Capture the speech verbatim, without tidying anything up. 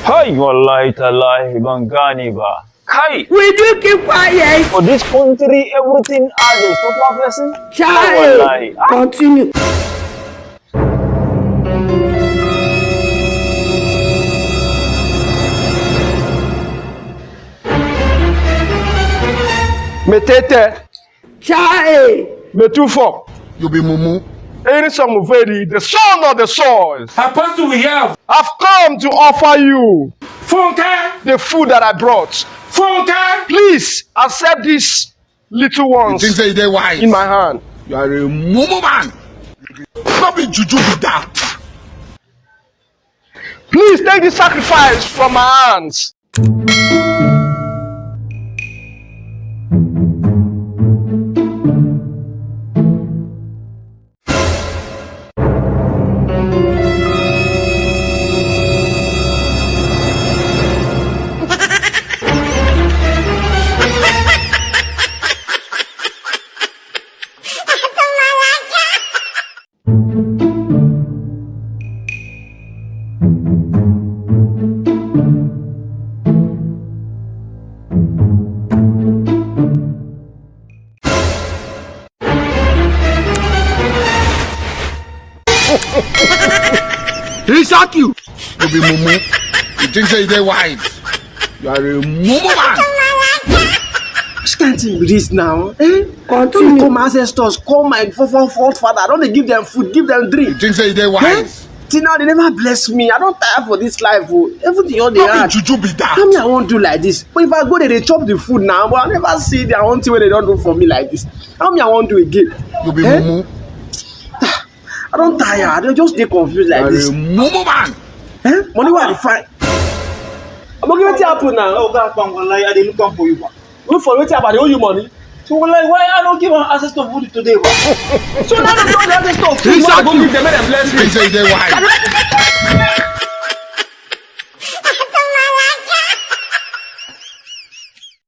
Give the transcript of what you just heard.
Hai, wallahi tallahi, ban gane ba. Kai! Will you keep quiet? For this country, everything are dey suffer person. Chai! Wallahi. Ah, Continue. Metete, Chai! Metufo, You be mumu. Eri Somuveri, the son of the soil. Apostle, we have. I've come to offer you Funke! the food that I brought. Funke! Please accept these little You ones think say you dey wise? In my hand. You are a mumu man. No be juju be that. Please take this sacrifice from my hands. He shock you. You be mumu. You think say you dey wise? You are a mumu man. Which kind thing be this now? Eh? Continue. Come ancestors, call my forefather. I don't dey give them food, give them drink. You think say you dey wise? Till now they never bless me. I don't tire for this life. Oh. Everything all they No be had. Juju be that. How me I won't do like this? But if I go there, they chop the food now. But I never see their own thing when they don't do for me like this. How me I won't do again? You be Eh? Mumu. I don't tire. I don't just dey confused like You are this. A Mumu man. Eh? Money where I dey find? I'm gonna tell you now. Oga Akpan, wallahi, I dey look am for you, ba. Look for wetin about the owe you money. So, wallahi, why I no give am access to food today, ba? So now they don't have this stuff. He shock you. Give them, make them bless You think say you dey wise?